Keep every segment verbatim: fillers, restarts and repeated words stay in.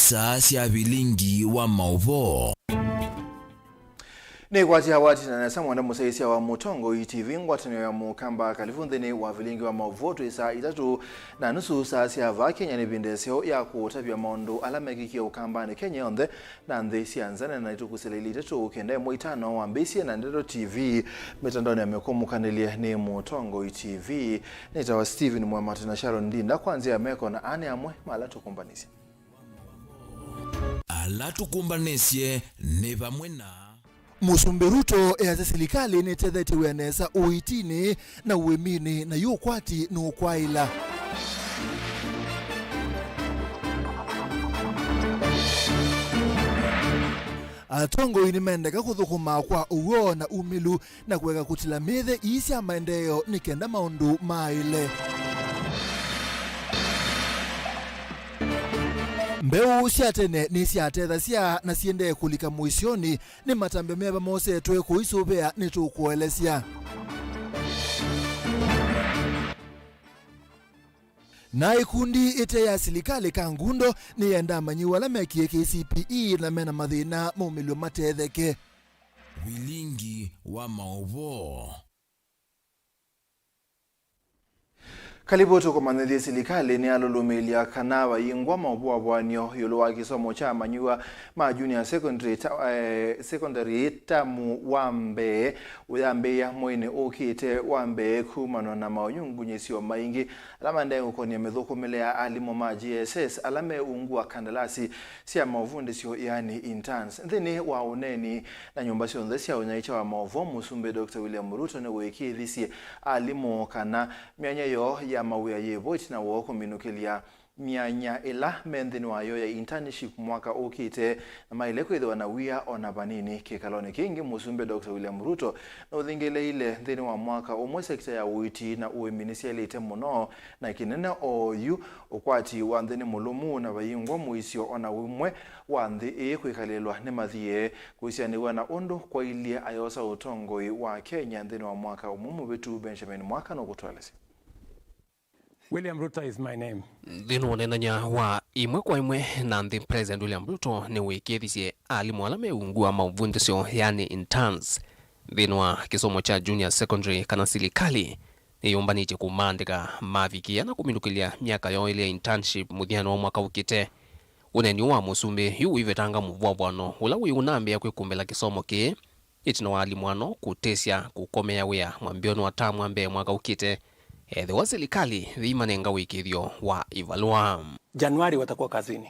Saa sya vilingi wa maũvoo. Nĩkwatya watina nesa mwenda mũsyaĩĩsya wa Mũtongoi T V, ngwatanĩo ya Mũkamba Kalivu nthĩnĩ wa vilingi wa maũvoo twĩ saa itatũ na nusu saa sya vaa Kenya. Nĩ ĩvinda ĩseo ya kũũtavya maũndũ ala mekĩkie Ũkambanĩ Kenya yonthe na nthĩ sya nza, na nĩtũkũsĩla ilĩ itatũ kenda ĩmwe itano wambĩĩsye na Ndeto T V mĩtandaonĩ ya mĩkũmũkanĩlye nĩ Mũtongoi T V. Nĩtawa Stephen Mwamata na Sharon Ndinda kwa nzĩa ya meko, na aa nĩ amwe ma ala tũkũmbanĩsye. Ala tũkũmbanĩsye nĩ vamwe na. Mũsumbĩ Ruto easya silikalĩ nĩtethetye wĩa nesa ũitinĩ na ũĩminĩ, na yu ũkwati nũkwaĩla. Atongoi nĩmendeka kũthũkũma kwa ũw'o na umĩlu na kũeka kũtila mĩthe ii sya maendeeo nĩ kenda maũndũ maaĩle. Mbeũ sya tene nĩsyatethasya na siendee kũlika mũisyonĩ. Nĩ matambya meva mosetwe kũisũvĩa? Nĩtũkũelesya. Na ĩkundi ĩte ya silikalĩ Kangundo nĩyenda amanyĩw'a ala mekie K C P E na mena mathĩna maumĩlw'e matetheke. Vilingi wa maũvoo. Kalivu tũkũmanyĩthye silikalĩ nĩyalũlũmĩĩlya kana vayingwa maũvũavũanyo ĩũlũ wa kĩsomo kya amanyĩw'a ma junior secondary ta, eh, secondary tamu wa mbee ũyambĩĩa mweinĩ ũkĩte wa mbee kumana na maũnyungunyĩsyo maingĩ ala maendee kũkonĩa mĩthũkũmĩle ya alimũ ma J S S ala me ungu wa kandalasi sya maũvundĩsyo, yaani interns. Nthĩnĩ wa ũneeni na nyũmba syonthe sya ũnyaĩĩkya wa maũvoo, Mũsumbĩ Doctor William Ruto nĩwĩkĩĩthisye alimũ kana myanya yoo ya mawĩa yĩvo ĩtina woo kũminũkĩlya myanya ĩla me nthĩnĩ wayo ya internship mwaka ũkĩte, na maĩle kwĩthĩwa na wia o na vanini. Kĩkalonĩ kĩngĩ, Mũsumbĩ Doctor William Ruto nũthingĩlĩĩile nthĩnĩ wa mwaka ũmwe sekita ya ũiiti na ũĩmi nĩsyaĩlĩte mũno, na kĩnene oyu, ũkwati wa nthĩ nĩ mũlũmu na vayingwa mũisyo o na ũmwe wa nthĩ ĩĩ kwĩkalĩlwa nĩ mathiĩ, kũsianĩw'a na ũndũ kwailye ayosa ũtongoi wa Kenya nthĩnĩ wa mwaka ũmwe mũvĩtu. Benjamin Mwaka nũkũtũelesya. William Ruto is my name. Nthĩnĩ wa ũneenany'a wa ĩmwe kwa ĩmwe na nthĩ, President William Ruto nĩwĩkĩĩthisye alimũ ala me ungu wa maũvundĩsyo, yani interns, nthĩnĩ wa kĩsomo kya junior secondary kana silikalĩ nĩyũmbanĩtye kũmaandĩka mavikĩĩa na kũminũkĩlya myaka yoo ĩlĩ ya internship mũthyanĩ wa mwaka ũkĩte. Ũneeni ũũ wa Mũsumbĩ yu ũivetanga mũvũavũano ũla wĩ ũnambĩĩa kwĩkũmbĩla kĩsomo kĩĩ, ĩtina wa alimũ ano kũtĩsya kũkomea wĩa mwambĩonĩ wa tamu wa mbee mwaka ũkĩte, ethĩwa silikalĩ yĩimanenga ũĩkĩĩthyo wa ivalũa. Januari watakuwa kazini,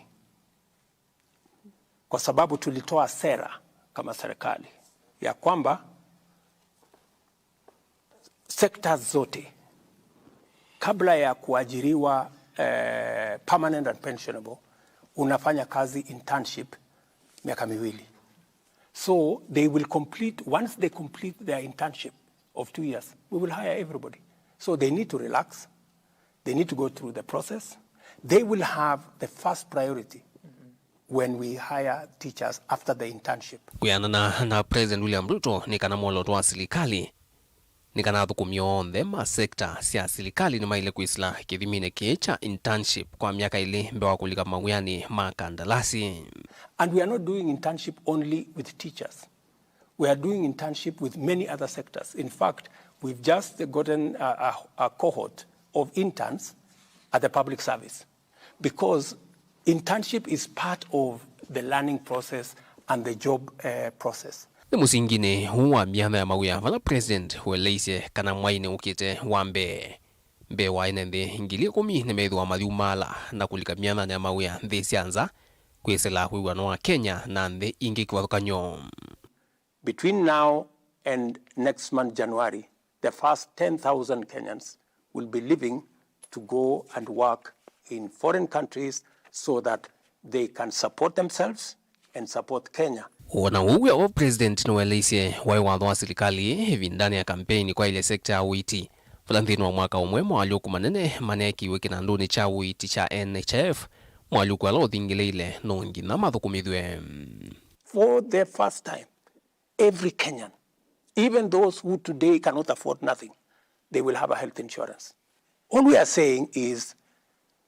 kwa sababu tulitoa sera kama serikali ya kwamba sectors zote kabla ya kuajiriwa, eh, permanent and pensionable, unafanya kazi internship miaka miwili. So they will complete, once they complete their internship of two years, we will hire everybody. So they need to relax. They need to go through the process. They will have the first priority when we hire teachers after the internship. Kwĩanana na President William Ruto, nĩ kana mwolooto wa silikalĩ nĩ kana athũkũmi onthe ma sekta sya silikalĩ nĩmaĩle kwĩsĩla kĩthiminĩ kĩĩ kya internship kwa myaka ĩlĩ mbee wa kũlika mawĩanĩ ma kandalasi. And we are not doing internship only with teachers. We are doing internship with many other sectors. In fact, we've just gotten a, a, a cohort of interns at the public service, because internship is part of the learning process and the job, eh, process. Nĩ mũsinginĩ ũũ wa myanya ya mawĩa vala President ũeleisye kana mweinĩ ũkĩte wa mbee, mbee wa ene nthĩ ngili ĩkũmi nĩmethĩwa mayumaala na kũlika myanyanĩ ya mawĩa nthĩ sya nza, kwĩsĩla wĩw'ano wa Kenya na nthĩ ingĩ kĩvathũkany'o. Between now and next month, January, the first ten thousand Kenyans will be leaving to go and work in foreign countries so that they can support themselves and support Kenya. O na ũu wĩ o, President nĩwaeleisye waĩ watho wa silikalĩ ĩvindanĩ ya kampeini kwaĩlya sekta ya ũiiti, vala nthĩnĩ wa mwaka ũmwe moalyũku manene maneekiwe kĩnandũnĩ kya ũiiti kya N H I F, moalyũku ala ũthingĩlĩĩile no nginya mathũkũmĩthw'e. For the first time, every Kenyan, even those who today cannot afford nothing, they will have a health insurance. All we are saying is,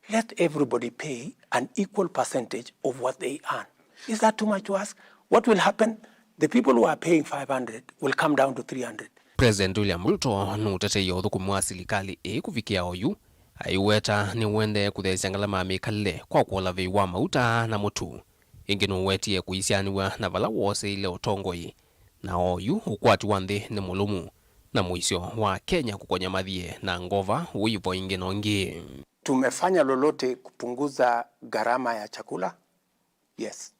let everybody pay an equal percentage of what they earn. Is that too much to ask? What will happen? The people who are paying five hundred will come down to three hundred. President William Ruto nũũteteie ũthũkũmi wa silikalĩ ĩĩ kũvikĩa oyu, aiweta nĩũendee kũtheesya ngalama ya mĩkalĩle kwa kũola vei wa mauta na mũtu. Ĩngĩ nũũwetie kũisyaanĩw'a na vala wooseile ũtongoi, na oyu ũkwati wa nthĩ nĩ mũlũmu, na mũisyo wa Kenya kũkonya mathie na ngova ũivo ĩngĩ na ũngĩ. Tumefanya lolote kupunguza gharama ya chakula? Yes.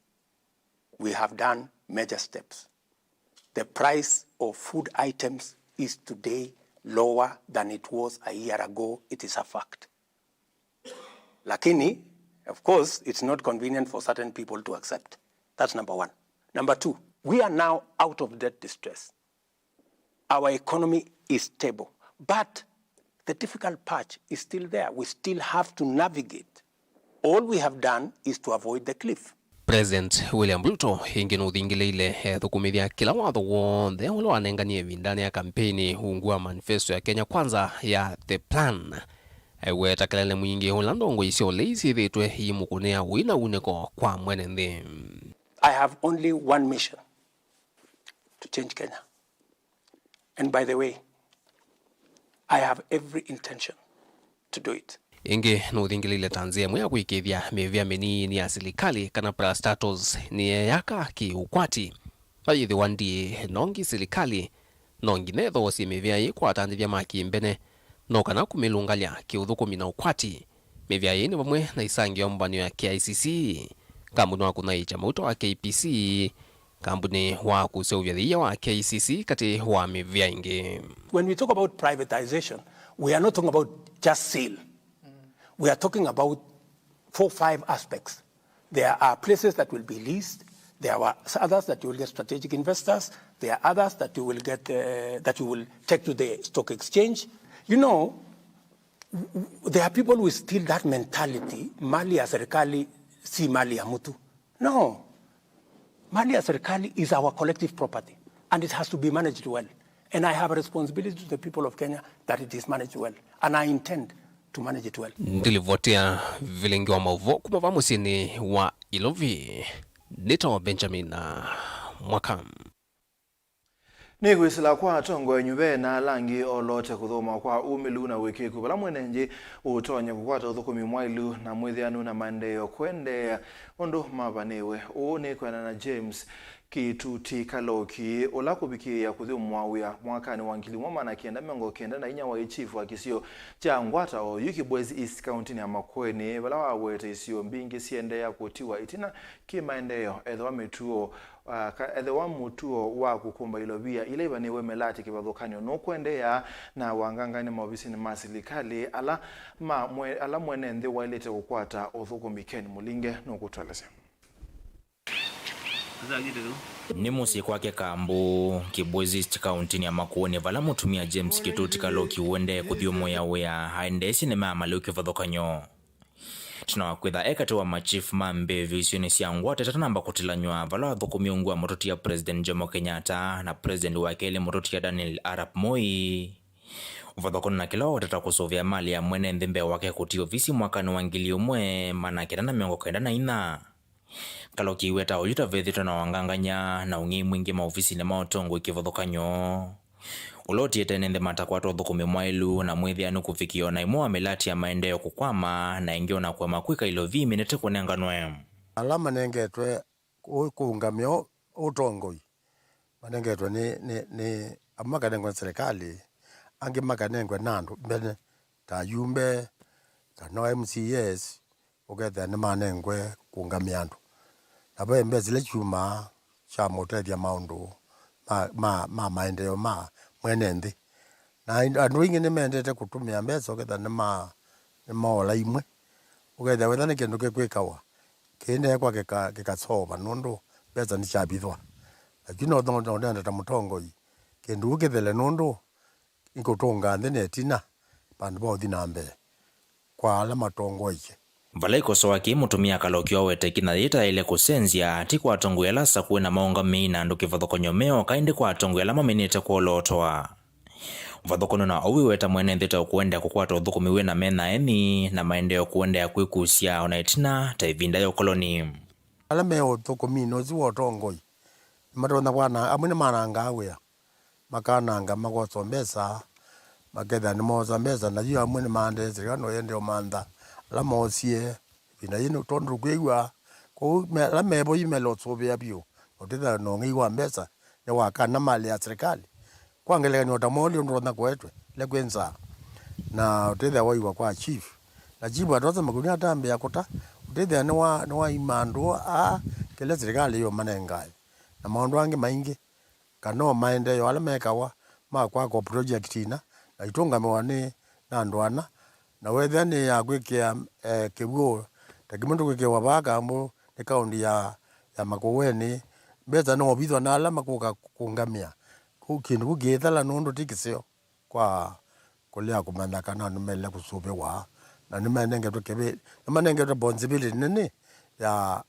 We have done major steps. The price of food items is today lower than it was a year ago. It is a fact. Lakini, of course, it's not convenient for certain people to accept. That's number one. Number two, we are now out of debt distress. Our economy is stable. But the difficult patch is still there. We still have to navigate. All we have done is to avoid the cliff. President William Ruto ĩngĩ nũthingĩlĩile ethũkũmĩthya kĩla watho w'onthe ũla wanenganie ĩvindanĩ ya kampeini ungu wa manifesto ya Kenya Kwanza ya The Plan. Aiweta kelele mwingĩ ũla ndongoi sya ũlei syĩthĩtwe iimũkũnĩa ũi na unĩko kwa mwene nthĩ. I have only one mission, to change Kenya. And by the way, I have every intention to do it. Ĩngĩ nũthingĩlĩile ta nzĩa ĩmwe ya kũĩkĩĩthya mĩvĩa mĩnini ya silikalĩ kana parastatals nĩyeeyaka kĩ-ũkwati. Vayĩthĩwa ndiĩ nongi silikalĩ, no nginya ĩthoosye mĩvĩa ĩĩ kwa atandĩthya ma kĩmbene, no kana kũmĩlũngalya kĩ-ũthũkũmi na ũkwati. Mĩvĩa ĩĩ nĩ vamwe na ĩsangĩo ya mũvanĩo ya K I C C, kambuni wa kũnyaĩĩkya mauta wa K P C, kambuni wa kũseũvya thĩia wa K I C C, katĩ wa mĩvĩa ĩngĩ. When we talk about privatization, we are not talking about just sale. We are talking about four, five aspects. There are places that will be leased. There are others that you will get strategic investors. There are others that you will get, uh, that you will take to the stock exchange. You know, there are people who still that mentality, mali ya serikali si mali ya mtu. No. Mali ya serikali is our collective property and it has to be managed well. And I have a responsibility to the people of Kenya that it is managed well. And I intend to manage it well. Ndilivotea vilingi wa maũvoo kuma va mũsyĩnĩ wa Ilovi. Nĩtawa Benjamin Mwaka. Nĩkwĩsĩla kwa atongoi enyũ ve na ala angĩ olote kũthũkũma kwa ũmĩlu na ũĩkĩĩku vala mwene nthĩ ũtonya kũkwata ũthũkũmi mwaĩlu na mwĩthĩanu na maendeeo kũendeea ũndũ mavanĩĩwe. Ũũ nĩ kwĩanana na James Kĩtuti Kaloki, ũla kũvikĩĩa kũthyũmũa wĩa mwakanĩ wa ngili ĩmwe maana kenda mĩongo kenda na inya waĩ chief wa kĩsio kya ngwata oyu Kibwezi East kauntinĩ ya Makueni, vala wawete isio mbingĩ siendeea kũtiwa ĩtina kĩ maendeeo ethĩwa mĩtuo Ah, ka- ethĩwa mũtuo wa kũkũmba ilovia ila ivanĩwe mĩlatĩ kĩvathũkany'o nũkũendeea, na wangangany'a maovisinĩ ma silikalĩ ala ma mwe- ala mwene nthĩ waĩlĩte kũkwata ũthũkũmi. Ken Mũlinge nũkũtũelesya. Nĩ mũsyĩ kwake Kambu, Kibwezi East kauntinĩ ya Makueni, vala mũtumĩa James Kĩtuti Kaloki ũendee kũthyũmũĩa wĩa aendeesye nĩ maya malĩu kĩvathũkany'o. Tina wa kwĩtha e katĩ wa machief ma mbĩvyo isionĩ sya ngwata ĩtanamba kũtilanyw'a, vala wathũkũmie ungu wa mũtũtia President Jomo Kenyatta na President wa kelĩ mũtũtia Daniel Arap Moi. Ũvathũkũni na kĩla waweteta kũsũvĩa mali ya mwene nthĩ mbee wake kũtia ovisi mwakanĩ wa ngili ĩmwe maana kenda na mĩongo kenda na inya. Kaloki aiweta oyu ta vethĩtwe na wangangany'a na ũng'ei mwingĩ maovisinĩ ma ũtongoi kĩvathũkany'o. Ũla ũtiĩte nĩ nthĩ matakwata ũthũkũmi mwaĩlu na mwĩthĩanu kũvikĩa o na ĩmwe wa mĩlatĩ ya maendeeo kũkwama, na ĩngĩ o na kũema kwĩka ilovii ĩminĩte kũnenganwe. Ala manengetwe ũ- kũũngamĩa ũ- ũtongoi manengetwe nĩ, nĩ, nĩ amwe makanengwa nĩ serikali, angĩ makanengwa nĩ andũ mbene ta ayumbe kana o M C As, ũkethĩa nĩmanengwe kũũngamĩa andũ. Na ve mbesa ila syumaa sya mũtethya maũndũ ma, ma, ma maendeeo ma mwene nthĩ. Na andũ aingĩ nĩmendete kũtũmĩa mbesa ũkethĩa nĩma, nĩmoola imwe. Ũkethĩa wetha nĩ kĩndũ kĩkwĩkawa, kĩendee kwa kĩka, kĩkasova nũndũ mbesa nĩsyavithwa. Lakini no, no, no, nenda ta mũtongoi, kĩndũ kĩu kĩthele nũndũ nĩkũtũnga nthĩ na ĩtina vandũ va ũthi na mbee kwa ala matongoetye. Vala ikosoa kĩĩ mũtumĩa Kaloki awete kĩna yĩtaĩle kũsenzya ti kwa atongoi ala asakũe na maũngamĩi na andũ kĩvathũkany'o me oka ĩndĩ kwa atongoi ala maminĩte kwolootwa. Vathũkũnĩ na ũu, wĩweta mwene nthĩ ta ũkũendeea kũkwata ũthũkũmi wĩ na mena eni na maendeeo kũendeea kwĩkusya o na ĩtina ta ĩvinda ya ũkoloni. Ala me ũthũkũminĩ ũsu wa ũtongoi nĩmatonya kwana, amwe nĩmanangaa wĩa, makananga, makosa mbesa, makethĩa nĩmoosa mbesa, na yu amwe nĩmaendee silikalĩ no ĩendee ũmantha ala moosie ĩvinda yĩĩ, nĩ tondũ tũkwĩw'a. Kwoou me-, ala mevo yu mele ũsũvĩa vyũ, na ũtethĩa na ũng'ei wa mbesa nĩ wa kana malĩ ya silikalĩ. Kwa ngelekany'o, ta Moli ũndũ ũtonya kũetwe ĩla kwĩ nzaa, na ũtethĩa waiwa kwa chief, na chief atosa makũnia atambĩa kũta, ũtethĩa nĩwa-, nĩwaima andũ aa kĩla silikalĩ yũmanengae, na maũndũ angĩ maingĩ, kana o maendeeo ala mekawa ma kwaka o project ina, na itũngamĩwa nĩ, na andũ ana, na wethĩa nĩ ya kwĩkĩa, eh, kĩw'ũ, ta kĩmwe tũkwĩkĩwa vaa Kambũ nĩ kaũnti ya, ya Makueni, mbesa no ũvithwa na ala makũka kũngamĩa. Kũu kĩndũ kĩu kĩĩthela nũndũ ti kĩseo kwa kũlea kũmanya kana nĩmaĩle kũsũvĩwa, na nĩmanengetwe kĩvĩ-, nĩmanengetwe responsibility nene ya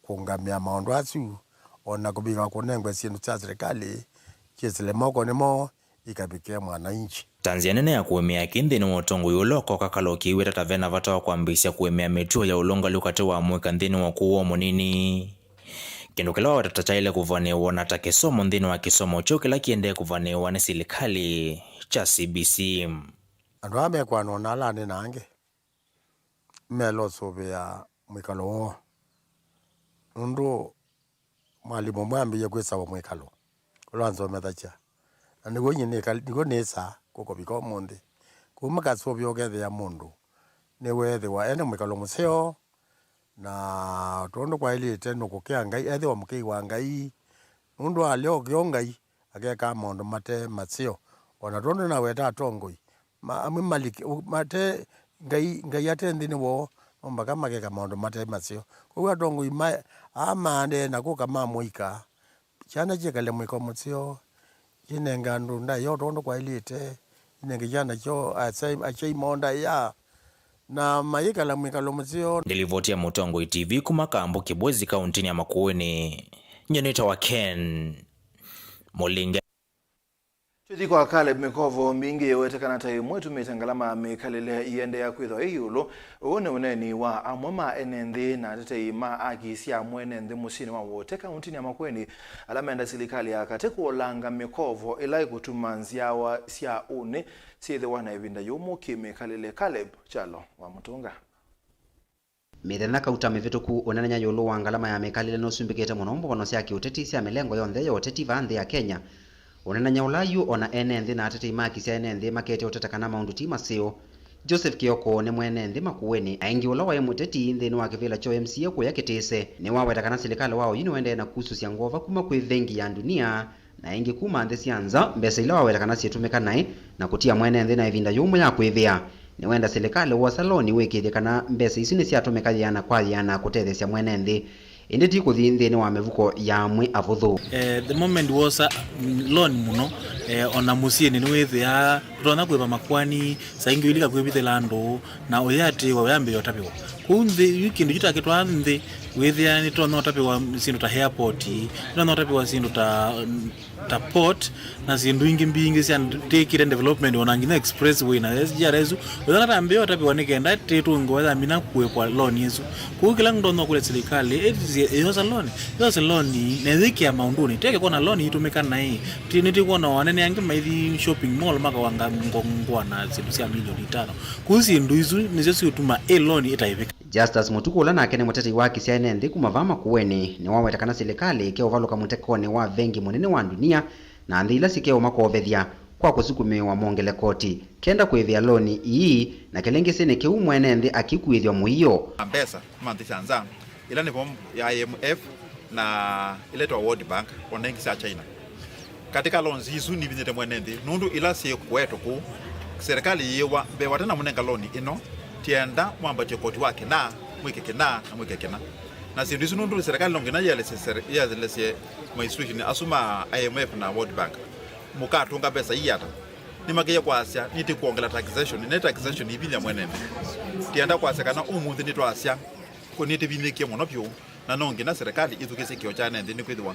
kũngamĩa maũndũ asu, o na kũvika kũnengwe syĩndũ sya silikalĩ syĩsĩle mokonĩ moo ikavikĩe mwananchi. Ta nzĩa nene ya kũĩmĩa kĩ nthĩnĩ wa ũtongoi ũla ũkoka, Kala ũkĩweta ta vena vata wa kwambĩĩsya kũĩmĩa mĩtuo ya ũlũngalu katĩ wa mũika nthĩnĩ wa ũkũũ wa mũnini, kĩndũ kĩla waweta ta kyaĩle kũvanĩĩwa na ta kĩsomo nthĩnĩ wa kĩsomo kyeũ kĩla kĩendee kũvanĩĩwa nĩ silikalĩ kya C B C. Andũ aa mekwanwa na ala anene angĩ mele ũsũvĩa mwĩkalo woo, nũndũ mwalimũ ũmwe ambĩie kwĩsawa mwĩkalo ũla wansomethasya, na nĩw'o nyie nĩkal-, nĩw'o nĩsaa kũkũvika ũmũnthĩ. Kwoou makasũvĩa ũkethĩa mũndũ nĩweethĩwa e na mwĩkalo mũseo, na tondũ kwaĩlĩte nũkũkĩa Ngai, ethĩwa mũkei wa Ngai, nũndũ alea ũkĩa Ngai akekaa maũndũ mate maseo, o na tondũ nĩnaweta atongoi ma-, amwe malike, u-, mate, Ngai, Ngai ate nthĩnĩ woo, no mbaka makeka maũndũ mate maseo. Kwoou atongoi ma-, aa maendee na kũka ma mũika, syana syĩkale mwĩko mũseo, syĩnenge andũ ndaĩa o tondũ kwaĩlĩte, inenge syana syoo asyai, asyai moo ndaĩa, na mayĩkala mwĩkalo mũseo. Ndilivoti ya Mũtongoi T V kuma Kambũ Kĩbwezi, kaũntĩnĩ ya Makueni, nyie nĩtawa Ken Mũlinge. Tũthi kwa Caleb Mĩkovo. Mbingĩ yĩwetekana ta ĩmwe ĩtumĩte ngalama ya mĩkalĩle iendeea kwĩthwa ĩ ĩũlũ. Ũũ nĩ ũneeni wa amwe ma ene nthĩ na atetei ma aki sya mwene nthĩ mũsyĩnĩ wa Wote, kaũntĩnĩ ya Makueni, ala menda silikalĩ ya katĩ kũolanga mĩkovo ĩla ĩkũtuma nzyawa sya ũnĩ syĩthĩwa na ĩvinda yũmũ kĩ-mĩkalĩle. Caleb Kyalo wa Mũtũnga. Mĩthenya kauta mĩvĩtũku, ũnenanya ĩũlũ wa ngalama ya mĩkalĩle nũsumbĩkĩte mũno mbovano sya kĩũteti sya mĩlengo yonthe ya ũteti vaa nthĩ ya Kenya. Ũnenanya ũla yu o na ene nthĩ na atetei ma aki sya ene nthĩ maketye ũteta kana maũndũ ti maseo. Joseph Kioko nĩ mwene nthĩ Makueni, na ĩngĩ ũla waĩ mũteti nthĩnĩ wa kĩvĩla kya M C A kũya Kĩtĩse, nĩwaweta kana silikalĩ wa oyu nĩũendee na kusũsya ngova kuma kwĩ Vengi ya Ndunia na ĩngĩ kuma nthĩ sya nza, mbesa ila waweta kana syĩtũmĩka naĩ na kũtia mwene nthĩ na ĩvinda yũmũ ya kwĩvĩa. Nĩwenda silikalĩ wosa loni wĩkĩĩthye kana mbesa isu nĩsyatũmĩka yĩana kwa yĩana kũtetheesya mwene nthĩ, ĩndĩ ti kũthi nthĩnĩ wa mĩvuko ya amwe avũthũ. Eh, the moment wosa, mm, loan mũno, eh, ona mũsyĩnĩ nĩwĩthĩaa tũtonya kũĩva makwani, saa ingĩ ũilika kwĩvithĩla andũ, na ũyatĩĩwa, ũyambĩĩa ũtavĩwa. Kũu nthĩ, yu kĩndũ kyu takĩtwaa nthĩ, wĩthĩa nĩtonya ũtavĩwa syĩndũ ta airport, nĩtonya ũtavĩwa syĩndũ ta, ta port, na syĩndũ ingĩ mbingĩ sya tĩkĩte development, ona nginya expressway na S G R isu. Ũyona tambĩĩa ũtavĩwa nĩ kenda tĩtũngĩwa yamina kũĩkwa loan ĩsu. Kũu kĩla ndonya kũlya silikalĩ, ĩtĩsye ĩyosa loan, yose loan, na ĩyĩkĩa maũndũnĩ. Teke kwona loan itũmĩka naĩ, ti-, nĩtĩkwona anene angĩ maithi shopping mall makawanga ngo-, ngũa na syĩndũ sya milioni itano. Kũu syĩndũ isu nĩsyo siũtuma ĩ loan ĩtaĩvĩka. Justus Mũtuku, ũla nake nĩ mũtetei wa aki sya ene nthĩ kuma vaa Makueni, nĩwaweta kana silikalĩ ĩkeũvalũka mũtekonĩ wa Vengi Mũnene wa Ndunia na nthĩ ila sikeũmakovethya kwa kũsukumĩĩwa mongele koti kenda kũĩvĩa loni ii, na kĩlĩngĩsĩnĩ kĩu mwene nthĩ akĩkuĩthw'a mũio. Mbesa kuma nthĩ sya nza, ila nĩ vo ya I M F na ila ĩtawa World Bank, o na ingĩ sya China. Katĩ ka loans isu nivinyĩte mwene nthĩ, nũndũ ila syĩkũetwe kũu, serikali yĩĩwa mbee watanamũnenga loan ĩno, tienda mwambatye koti wa kĩna, mwĩke kĩna, na mwĩke kĩna. Na syĩndũ isu nũndũ serikali no nginya yĩelesye sere-, yĩelesye ma institution asu ma I M F na World Bank, mũkatũnga mbesa ii ata? Nĩmakĩie kwasya, nĩtĩkwongela taxation, nĩ taxation ivinya mwene nthĩ. Tienda kwasya kana ũmũnthĩ nĩtwasya, kũ nĩtĩvinyĩkie mũno vyũ, na no nginya serikali ĩthukĩĩsye kĩo kya ene nthĩ, nĩkwĩthĩwa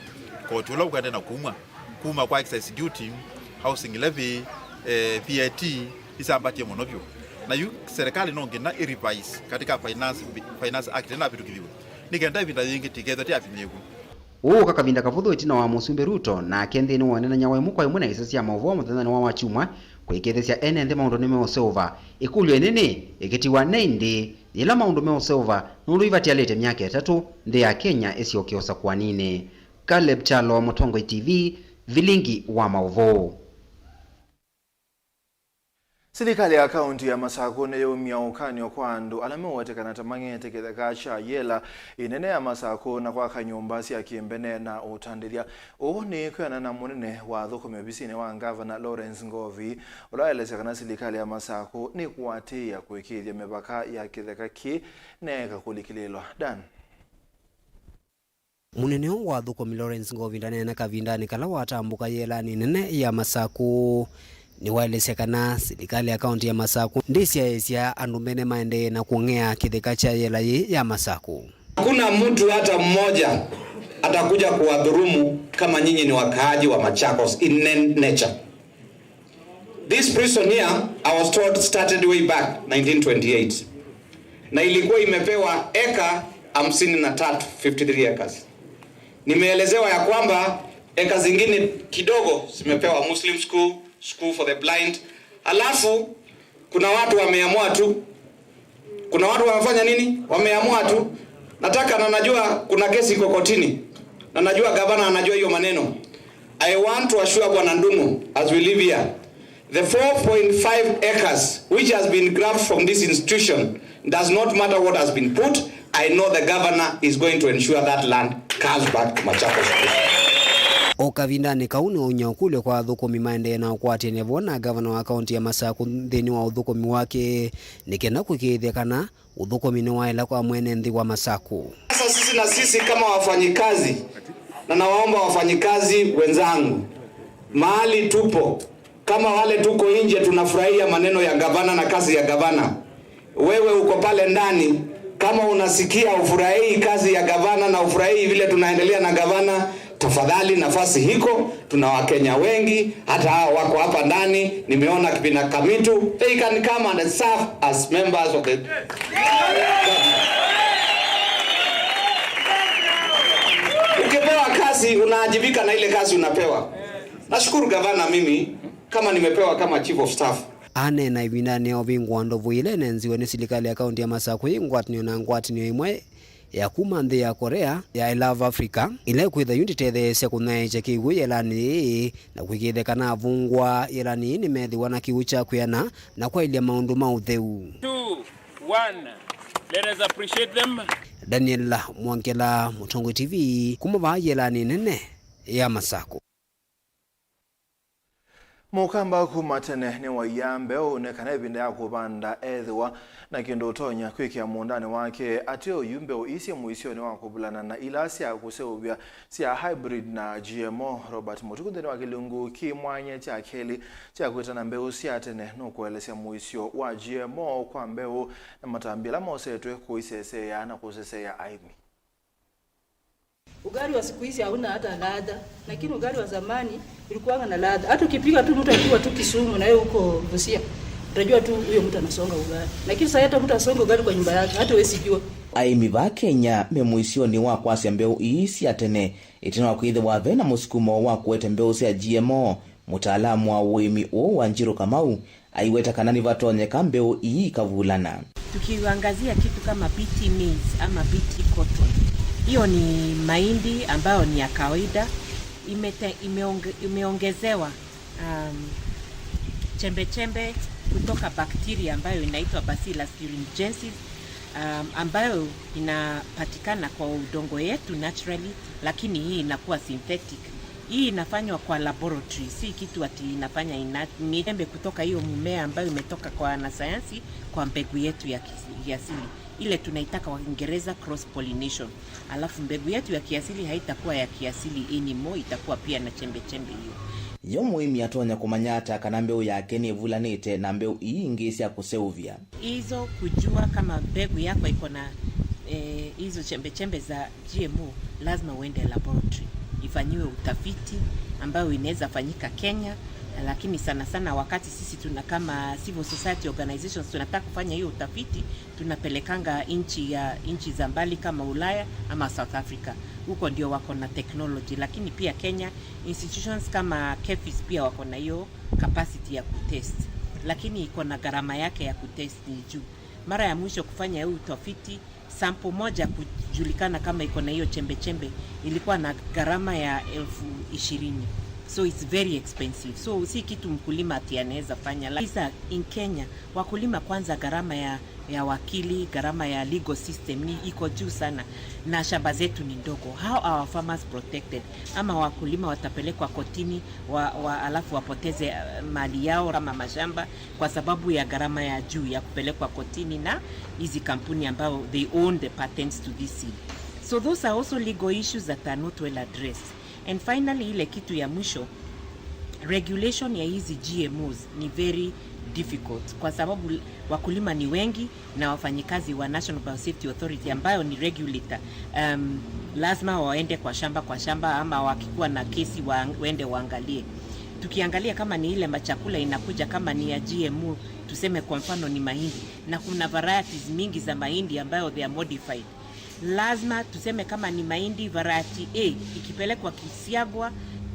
koti ũla ũkwenda na kumwa, kuma kwa excise duty, housing levy, Eh, V A T isambatie mũno vyũ. Na yu serikali no nginya i revise katika finance, Finance Act ĩna avĩtũkĩthiwe. Nĩ kenda ĩvinda yĩngĩ tikethwe ti avinyĩĩku. Ũũ ũka kavinda kavũthũ ĩtina wa Mũsumbĩ Ruto nake nthĩnĩ wa ũnenany'a wa ĩmwe kwa ĩmwe na ĩsĩ sya maũvoo mũthenyanĩ wa Wakyumwa kũĩkĩĩthĩsya ene nthĩ maũndũ nĩmeũseũva. Ĩkũlyo ĩnene ĩkĩtiwa nĩ ĩndĩĩ, yĩla maũndũ meũseũva nũndũ ivatialĩte myaka ĩtatũ nthĩ ya Kenya ĩsyoke ũsakũaninĩ. Caleb Kyalo, Mũtongoi T V, Vilingi wa Maũvoo. Silikalĩ ya kaũnti ya Masakũ nĩyaumya ũkany'o kwa andũ ala meũwetekana ta mang'ete kĩtheka kya yela ĩnene ya Masakũ na kwaka nyũmba sya kĩmbene na ũtandĩthya. Ũu nĩ kwĩanana na mũnene wa athũkũmi ovisinĩ wa ngavana Lawrence Ngovi, ũla waelesya kana silikalĩ ya Masakũ nĩkũatĩĩa kũĩkĩĩthya mĩvaka ya kĩtheka kĩĩ na eka kũlikĩlĩĩlwa. Dan. Mũnene ũũ wa athũkũmi Lawrence Ngovi ndaneena kavindanĩ kala watambũka yĩelanĩ nene ya Masakũ. Nĩwaelesya kana silikalĩ ya kaũnti ya Masakũ ndĩsyaĩĩsya andũ mene maendee na kũng'ea kĩtheka kya yĩela yĩĩ ya Masakũ. Hakuna mtu hata mmoja atakuja kuwadhurumu kama nyinyi ni wakaaji wa Machakos in nen-, nature. This prison here, I was told, started way back nineteen twenty-eight. Na ilikuwa imepewa eka hamsini na tatu, fifty-three acres. Nimeelezewa ya kwamba eka zingine kidogo zimepewa Muslim school, school for the blind. Alafu, kuna watu wameamua tu Kuna watu wamefanya nini? Wameamua tu. Nataka na najua kuna kesi iko kotini. Na najua gavana anajua hiyo maneno. I want to assure Bwana Ndung'u, as we live here, the four point five acres which has been grabbed from this institution, does not matter what has been put, I know the governor is going to ensure that land comes back to Machakos Coast. O kavindanĩ kau nĩwaumya ũkũlyo kwa athũkũmi maendee na ũkwatĩanĩa vo na gavana wa kaũnti ya Masakũ nthĩnĩ wa ũthũkũmi wake nĩ kenda kũĩkĩĩthya kana ũthũkũmi nĩwaĩla kwa mwene nthĩ wa Masakũ. Sasa sisi na sisi kama wafanyikazi na nawaomba wafanyikazi wenzangu, mahali tupo, kama wale tuko nje tunafurahia maneno ya gavana na kazi ya gavana, wewe uko pale ndani, kama unasikia ufurahii kazi ya gavana na ufurahii vile tunaendelea na gavana, tafadhali, nafasi hiko, tuna Wakenya wengi, hata hao wako hapa ndani, nimeona kipina Kamitu, they can come and serve as members of the. Ukipewa kazi, unaajibika na ile kazi unapewa. Nashukuru gavana mimi, kama nimepewa kama chief of staff. Aneena ĩvindanĩ ya ũvingũa ndovu ĩla ĩnenziwe nĩ silikalĩ ya kaũnti ya Masakũ yĩ ngwatanĩo na ngwatanĩo ĩmwe ya kuma nthĩ ya Korea ya I Love Africa, ĩla ĩkwĩtha yu ndĩtetheesya kũnyaĩĩkya kĩw'ũ yĩelanĩ yĩĩ na kũĩkĩĩthya kana avungwa yĩelanĩ yĩĩ nĩmethĩwa na kĩw'ũ kya kwĩana na kwaĩlya maũndũ ma ũtheu. Two, one. Let us appreciate them. Daniel Mwongela, Mũtongoi T V, kuma vaa yĩelanĩ nene ya Masakũ. Mũkamba kuma tene nĩwaiaa mbeũ nĩ kana ĩvinda ya kũvanda ethĩwa na kĩndũ ũtonya kwĩkĩa mũũndanĩ wake. Ateo yu mbeũ ii syĩ mũisyonĩ wa kũvulana na ila sya kũseũvya sya hybrid na G M O. Robert Mũtuku nthĩnĩ wa kĩlungu kĩ mwanya kya kelĩ kya kwĩtana mbeũ sya tene nũkũelesya mũisyo wa G M O kwa mbeũ na matambya ala mosetwe kũiseseea na kũseseea aĩmi. Ugali wa siku hizi hauna hata ladha, lakini ugali wa zamani ulikuwanga na ladha. Hata ukipiga tu mtu akiwa tu Kisumu na yeye huko Busia, utajua tu huyo mtu anasonga ugali. Lakini sasa hata mtu asonge ugali kwa nyumba yake, hata huwezi jua. Aĩmi va Kenya me mũisyonĩ wa kwasya mbeũ ii sya tene, ĩtina wa kwĩthĩwa ve na mũsukumo wa kũete mbeũ sya G M O. Mũtaalamu wa ũĩmi ũũ Wanjirũ Kamau aiweta kana nĩvatonyeka mbeũ ii ikavulana. Tukiangazia kitu kama B T maize ama B T cotton, hiyo ni mahindi ambayo ni ya kawaida, imete-, imeonge-, imeongezewa, um, chembe chembe kutoka bacteria ambayo inaitwa Bacillus thuringiensis, um, ambayo inapatikana kwa udongo yetu naturally, lakini hii inakuwa synthetic. Hii inafanywa kwa laboratory, si kitu ati inafanya ina-, ni chembe kutoka hiyo mmea ambayo imetoka kwa wanasayansi kwa mbegu yetu ya kis-, kiasili. Ile tunaitaka kwa Kiingereza cross pollination. Alafu mbegu yetu ya kiasili haitakuwa ya kiasili anymore, itakuwa pia na chembe chembe hiyo. Yo mũĩmi atonya kũmanya ata kana mbeũ yake nĩvulanĩte na mbeũ ii ingĩ sya kũseũvya? Hizo kujua kama mbegu yako iko na, eh, hizo chembe chembe za G M O, lazima uende laboratory, ifanyiwe utafiti ambayo inaweza fanyika Kenya, Lakini sana sana wakati sisi tuna, kama civil society organizations, tunataka kufanya hiyo utafiti, tunapelekanga nchi ya, nchi za mbali kama Ulaya ama South Africa. Huko ndio wako na technology, lakini pia Kenya institutions kama KEPHIS pia wako na hiyo capacity ya kutest, lakini iko na gharama yake ya kutest ni juu. Mara ya mwisho kufanya huu utafiti, sample moja kujulikana kama iko na hiyo chembe chembe ilikuwa na gharama ya elfu ishirini. So it's very expensive. So si kitu mkulima ati anaweza fanya. Lakini in Kenya, wakulima kwanza, gharama ya, ya wakili, gharama ya legal system ni iko juu sana, na shamba zetu ni ndogo. How are our farmers protected? Ama wakulima watapelekwa kotini wa, wa, alafu wapoteze, uh, mali yao kama mashamba kwa sababu ya gharama ya juu ya kupelekwa kotini na hizi kampuni ambao they own the patents to this seed. So those are also legal issues that are not well addressed. And finally, ile kitu ya mwisho, regulation ya hizi G M Os ni very difficult kwa sababu wakulima ni wengi na wafanyikazi wa National Biosafety Authority ambayo ni regulator, um, lazima waende kwa shamba kwa shamba, ama wakikuwa na kesi wa, waende waangalie. Tukiangalia kama ni ile machakula inakuja, kama ni ya G M O, tuseme kwa mfano ni mahindi, na kuna varieties mingi za mahindi ambayo they are modified. Lazima tuseme kama ni mahindi variety A, ikipelekwa kisiagwa,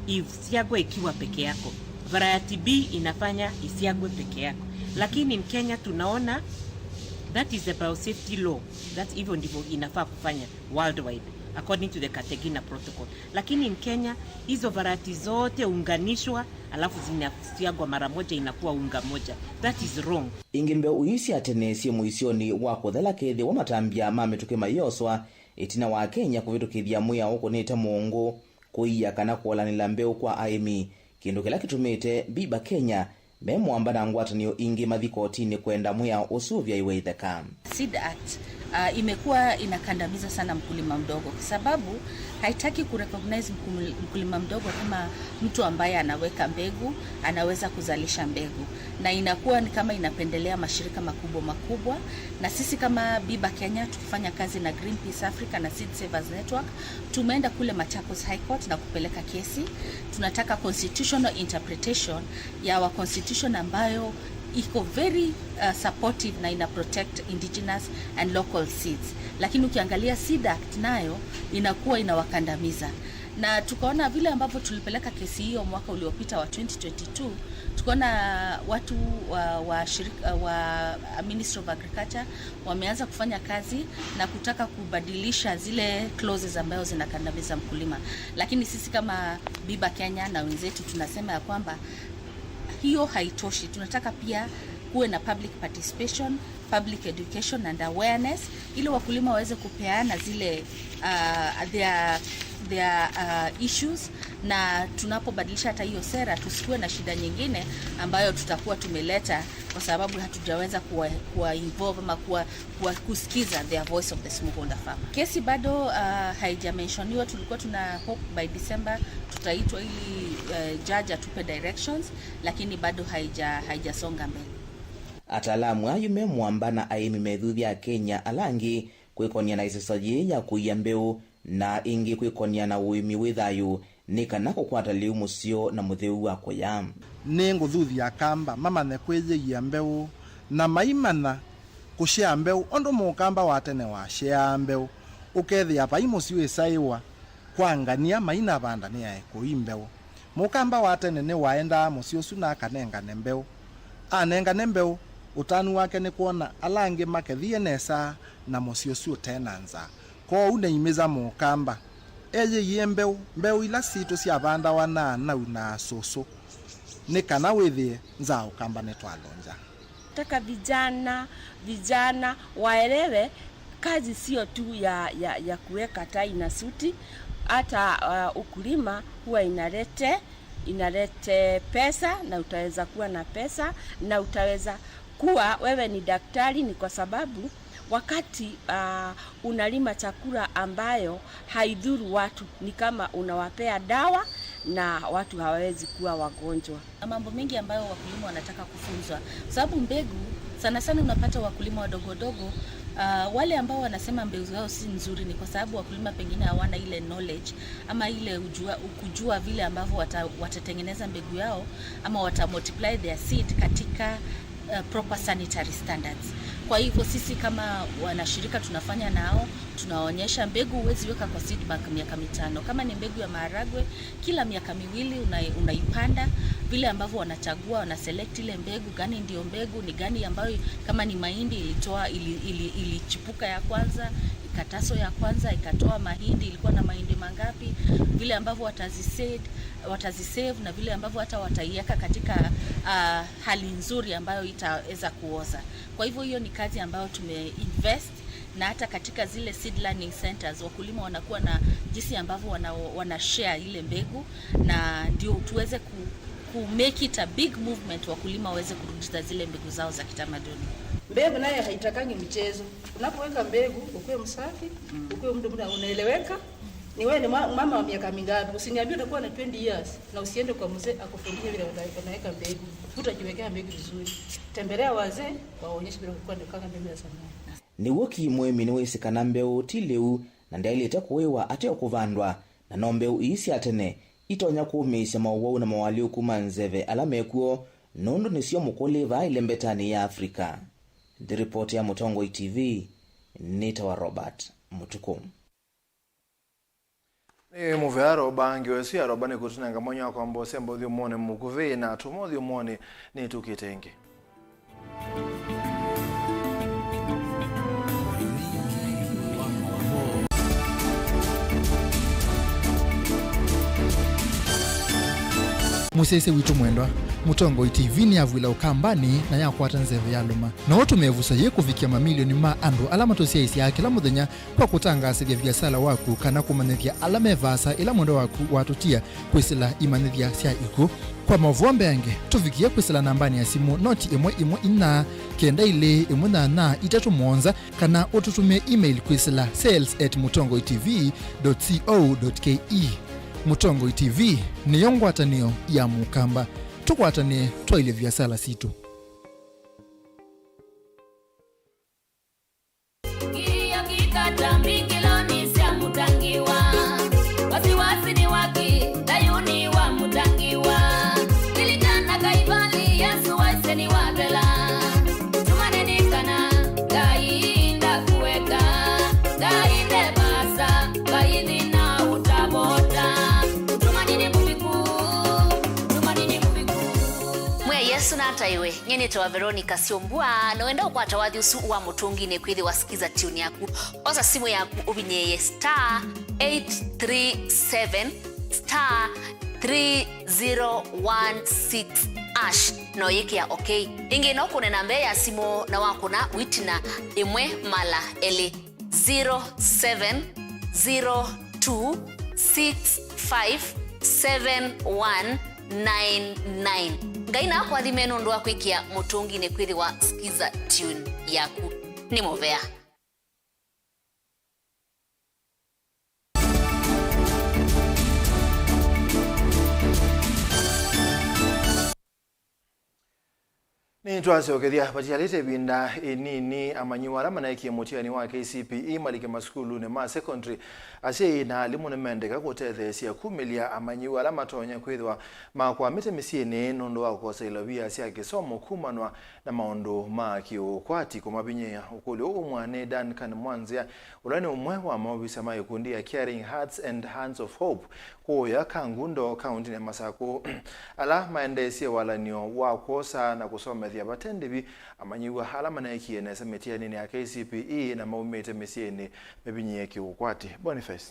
isiagwe ikiwa peke yako. Variety B inafanya isiagwe peke yako. Lakini in Kenya tunaona that is the biosafety law. That hivyo ndivyo inafaa kufanya worldwide according to the Cartagena Protocol. Lakini in Kenya hizo variety zote unganishwa, alafu zinasiagwa mara moja, inakuwa unga moja. That is wrong. Ĩngĩ, mbeũ ii sya tene syĩ mũisyonĩ wa kũthela kethĩwa matambya ma mĩtũkĩ mayĩoswa ĩtina wa Kenya kũvĩtũkĩthya mwĩao ũkũnĩte mũũngũ, kũia kana kũalanĩla mbeũ kwa aĩmi, kĩndũ kĩla kĩtumĩte Biba Kenya me mũamba na ngwatanĩo ingĩ mathi kotinĩ kwenda mwĩao ũsu ũvyaĩwe itheka. Seed Act, uh, imekuwa inakandamiza sana mkulima mdogo, kwa sababu haitaki kurecognize mkul-, mkulima mdogo kama mtu ambaye anaweka mbegu, anaweza kuzalisha mbegu, na inakuwa ni kama inapendelea mashirika makubwa makubwa. Na sisi kama Biba Kenya, tukifanya kazi na Greenpeace Africa na Seed Savers Network, tumeenda kule Machakos High Court na kupeleka kesi. Tunataka constitutional interpretation ya our constitution ambayo iko very, uh, supportive na ina protect indigenous and local seeds, lakini ukiangalia Seed Act nayo inakuwa inawakandamiza. Na tukaona vile ambavyo tulipeleka kesi hiyo mwaka uliopita wa twenty twenty-two, tukaona watu wa, wa shirika, wa Ministry of Agriculture wameanza kufanya kazi na kutaka kubadilisha zile clauses ambayo zinakandamiza mkulima. Lakini sisi kama Biba Kenya na wenzetu tunasema ya kwamba hiyo haitoshi. Tunataka pia kuwe na public participation, public education and awareness, ili wakulima waweze kupeana zile, uh, their, their, uh, issues, na tunapobadilisha hata hiyo sera, tusikuwe na shida nyingine ambayo tutakuwa tumeleta kwa sababu hatujaweza kuwa, kuwa involve ama kuwa, kuwa kusikiza their voice of the smallholder farmer. Kesi bado, uh, haijamenshoniwa. Tulikuwa tuna hope by December tutaitwa ili, uh, judge atupe directions, lakini bado haija, haijasonga mbele. Ataalamu ayu me mũamba na aĩmi methuthya Akenya ala angĩ kwĩkonia na ĩseso yĩĩ ya kũia mbeũ na ĩngĩ kwĩkonia na ũĩmi wĩ thayũ nĩ kana kũkwata lĩu mũseo na mũtheu wa kũya. Nĩngũthuthya Akamba mamanye kwĩyĩia mbeũ na maimanya kũshea mbeũ ũndũ Mũkamba wa tene washeaa mbeũ, ũkethĩa vai mũsyĩ wĩsaĩwa kwa ngania mainavanda nĩaekũi mbeũ. Mũkamba wa tene nĩwaendaa mũsyĩ ũsu na akanengane mbeũ. Anengane mbeũ, ũtanu wake nĩ kwona ala angĩ makethie nesa na mũsyĩ ũsu ũte na nzaa. Kwoou nĩimĩza Mũkamba eyĩie mbeũ, mbeũ ila sitũ syavandawa na anau na asũsũ, nĩ kana wĩthĩe nzaa Ũkamba nĩtwalũngya. Taka vijana, vijana waelewe kazi sio tu ya, ya, ya kuweka tai na suti, hata, uh, ukulima huwa inalete, inalete pesa, na utaweza kuwa na pesa, na utaweza kuwa wewe ni daktari, ni kwa sababu wakati, uh, unalima chakula ambayo haidhuru watu, ni kama unawapea dawa na watu hawawezi kuwa wagonjwa. Na mambo mengi ambayo wakulima wanataka kufunzwa, kwa sababu mbegu, sana sana unapata wakulima wadogo wadogo, Uh, wale ambao wanasema mbegu zao si nzuri ni kwa sababu wakulima pengine hawana ile knowledge ama ile ujua, kujua vile ambavyo wata, watatengeneza mbegu yao ama wata multiply their seed katika uh, proper sanitary standards. Kwa hivyo sisi kama wanashirika tunafanya nao, tunaonyesha mbegu huwezi weka kwa seed bank miaka mitano. Kama ni mbegu ya maharagwe, kila miaka miwili una, unaipanda, vile ambavyo wanachagua, wana select ile mbegu, gani ndio mbegu, ni gani ambayo, kama ni mahindi ilitoa, ili, ili, ilichipuka ya kwanza, ikataso ya kwanza, ikatoa mahindi, ilikuwa na mahindi mangapi, vile ambavyo watazi seed, watazi save na vile ambavyo hata wataiweka katika uh, hali nzuri ambayo itaweza kuoza. Kwa hivyo hiyo ni kazi ambayo tumeinvest, na hata katika zile seed learning centers wakulima wanakuwa na jinsi ambavyo wana, wana share ile mbegu, na ndio tuweze ku, ku make it a big movement, wakulima waweze kurudisha zile mbegu zao za kitamaduni. Mbegu nayo haitakangi mchezo. Unapoweka mbegu, ukuwe msafi, ukuwe mtu mna unaeleweka. Ni wewe ni ma- mama wa miaka mingapi? Usiniambie utakuwa na twenty years na usiende kwa mzee akufundishe vile una- unaweka mbegu. Utajiwekea mbegu vizuri. Tembelea wazee, waonyeshe vile ulikuwa unaweka mbegu ya zamani. Nĩw'o ki mũĩmi nĩwĩsĩ kana mbeũ ti lĩu na ndyaĩlĩte kũĩwa ate o kũvandwa, na no mbeũ ii sya tene itonya kũmĩĩsya maũwau na moalyũku ma nzeve ala mekw'o, nũndũ nĩsyo mũkũlĩ vaa ĩlembetanĩ ya Africa. Nthĩ ripoti ya Mũtongoi T V, nĩtawa Robert Mũtukũ. Nĩ mũvea Roba, ngewa ĩsu ya Roba nĩkũtũnenga mwanya wa kwamba ũsemba ũthyũmũonĩ mũkuvĩ na tũma ũthyũmũonĩ nĩtũkĩte ĩngĩ. Mũsyaĩĩsya witũ mwendwa, Mũtongoi T V nĩyavw'ĩla Ũkambanĩ na yakwata nzeve yalũma. No tũmĩvusa yĩ kũvikĩa mamilioni ma andũ ala matũsyaĩĩsyaa kĩla mũthenya kwa kũtangaasĩthya viasala waku kana kũmanyĩthya ala me vaasa ĩla mwendwa waku watũtia kwĩsĩla imanyĩthya sya ikw'ũ. Kwa maũvoo mbeange, tũvikĩe kwĩsĩla nambanĩ ya simũ noti ĩmwe ĩmwe inya kenda ilĩ ĩmwe nyanya itatũ mũonza, kana ũtũtũmĩe email kwĩsĩla sales at mũtongoi T V dot co dot K E. Mũtongoi T V nĩyo ngwatanĩo ya Mũkamba. Tũkwatanĩe twaĩlye viasala sitũ. Kĩĩo kĩkata mbingĩlonĩ sya Mũtangiwa. Wasiwasi ni waki thayũnĩ wa Mũtangiwa. Lilikana Kaivali, Yesũ waisye nĩwathela. Tũmanye nĩ kana Ngai ndakũeka, Ngai nde vaasa, Ngai nthĩ na ũtavota. Tũmanye nĩ mũviku, tũmanye nĩ mũviku. Mwĩa Yesũ nataĩwe. Nyie nĩtawa Veronica Syombua, na wenda ũkwata wathi ũsu wa Mũtũnginĩ kwĩthĩwa Skiza Tune yaku, osa simũ yaku ũvinyĩĩe star eight three seven star three zero one six hash, na ũyĩkĩa okay. Ĩngĩ no kũne namba ya simũ na wakũna wĩtina ĩmwe mala elĩ. Zero seven zero two six five seven one nine nine. Ngai nakũathime nũndũ wa kwĩkĩa Mũtũnginĩ kwĩthĩwa Skiza Tune yaku. Nĩ mũvea. Nĩtwasyokethya vatialĩte ĩvinda ĩnini, amanyĩw'a ala maneekie mũtiani wa K C P E malike masukulunĩ ma secondary, asyai na alimũ nĩmendeka kũtetheesya kumĩlya amanyĩw'a ala matonya kwĩthĩwa makwamĩte mĩsyĩnĩ nũndũ wa kũkosa ilovia sya kĩsomo kumanwa na maũndũ ma kĩũkwati kũmavinyĩĩa. Ũkũlyo ũũ ũmwe nĩ Duncan Mwanzia, ũla nĩ ũmwe wa maovisa ma ĩkundi ya Caring Hearts and Hands of Hope kũũya Kangundo, kaũntĩnĩ ya Masakũ, ala maendeesye walany'o wa kwosa na kũsomethya vate ndĩvi amanyĩw'a ala maneekie nesa mĩtianinĩ ya K C P E na maumĩte mĩsyĩnĩ mĩvinyĩĩe kĩũkwati. Boniface.